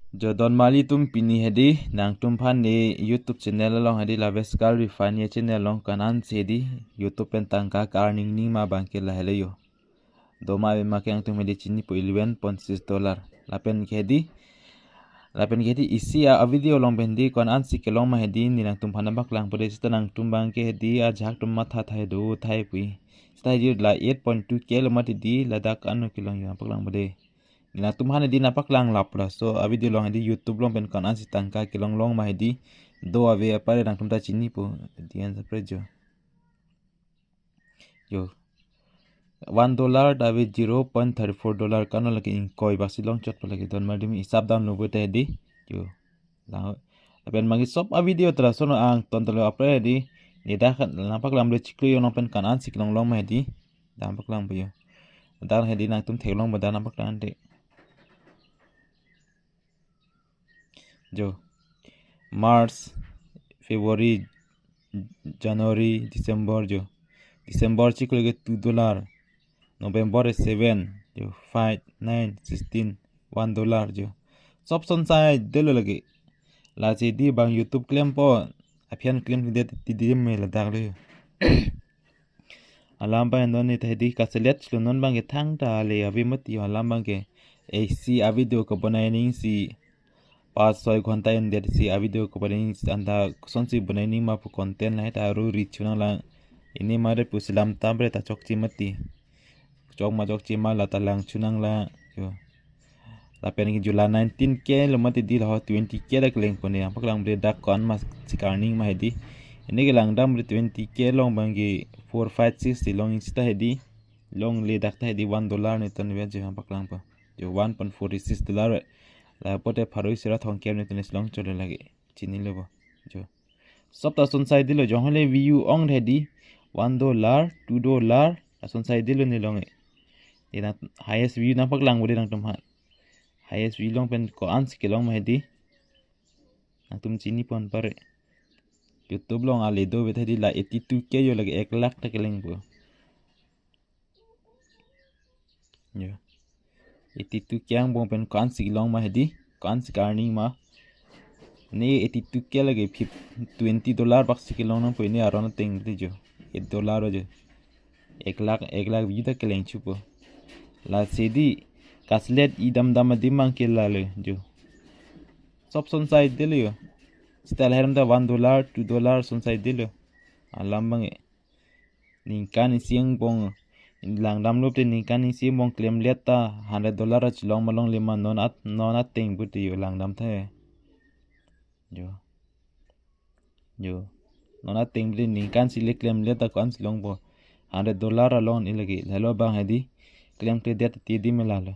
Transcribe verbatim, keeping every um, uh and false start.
Jo don mali atum, pini hedi nangtumphan ne YouTube channel along hedi la Veskal Refine channel along ko-an si hedi YouTube pen tangka ka-earning nangji ma abangke lahelo jo. Doma ave ma ke nangtum hedi chinipo, eleven point six dollar. Lapen ke hedi, lapen ke hedi isi a, a video along pen hedi ko-an si kelong ma hedi ne nangtumphan nangpaklangpo dei, seta nangtum abangke hedi ajahak atum matha thai do thai pu. Seta hedi la eight point two K lo mati hedi ladak ano kelong jo, nangpaklangpo dei. Ne nangtumphan hedi nangpaklang lapra. So a video along hedi YouTube along pen ko-an si tangka kelong long ma hedi do ave apar nangtum ta chinipo. Hedi answer pre jo. Jo. One dollar ta ave zero point thirty four dollar, ko-an lake ingkoi bak si longchotpo lake, don mali atum hisap damlo pulote hedi. Jo. Lang. Lapen magi sop a video ta lason angton talo apre hedi. Ne dak nangpaklang le chiklo jo, non pen ko-an si kelong long ma hedi. Nangpaklangpo jo. Dak hedi nangtum theklongpo, dak nangpaklang te. Jo. March, February, January, December jo. December chiklo ke two dollar. November seven jo, five, nine, sixteen, one dollar jo. Sop son sai delo lake. Lasi hedi bang YouTube klempo, aphian klemdet ti di me ladak lo jo. Alam abang non ne ta hedi kaselet lo, non abangke thangta le ave mati alam abangke. Isi a video kebonai nangji si pas soi ghonta endet si a video kebonai nangji, anta kosonsi bonai nangji ma pu content lahai ta ru ri chunang lang. Pini mare pusi lam tamre ta chokche mati. Chok ma chokche ma la ta lang chunang lang jo. Lapen ke July nineteen K lo mati hedi, la ho twenty K dak lengpo, ne nangpaklangpo dei dak ko-an si ka-earning ma hedi. Pini ke langdam dei twenty K along abangke four five six si long seta hedi. Longle dak ta hedi one dollar ne ton vet jo, nangpaklangpo. Jo one point four six dollar. Lapote pharo isi ra thomkep ne ton si longchotlo lake. Chinilo bo. Jo. Sop ta son sai delo jo, hole view ong hedi. One dollar, two dollar, ta son sai delo ne longe. Dei na highest view nangpaklangpo dei nangtumphan. Highest view along pen ko-an si kelong ma hedi. Nangtum chinipo apar. YouTube along ale do vet hedi la eighty two K jo, lake ek lakh ta kelengpo. Jo. Eighty two K angbong pen ko-an si kelong ma hedi, ko-an si ka-earning ma. Ne eighty two K lake fif-, twenty dollar bak si kelong nangpo, ne aron ateng dei jo. Eight dollar jo. Ek lakh, ek lakh view ta keleng chupo. Lasi hedi kaselet idam dam adim abangke lalo jo. Sop son sai delo jo. Seta lahai atum ta one dollar, two dollar son sai delo. Alam abangke. Ningkan isi angbong langdamlo te, ningkan isi angbong klemlet ta hundred dollar chelong ma longle ma, non at, non ateng puti jo langdam the. Jo. Jo. Non ateng puti ningkan si le klemlet ta ko-an si longpo. Hundred dollar along ne lake. Lahelo abang hedi klemkledet ti di me lalo.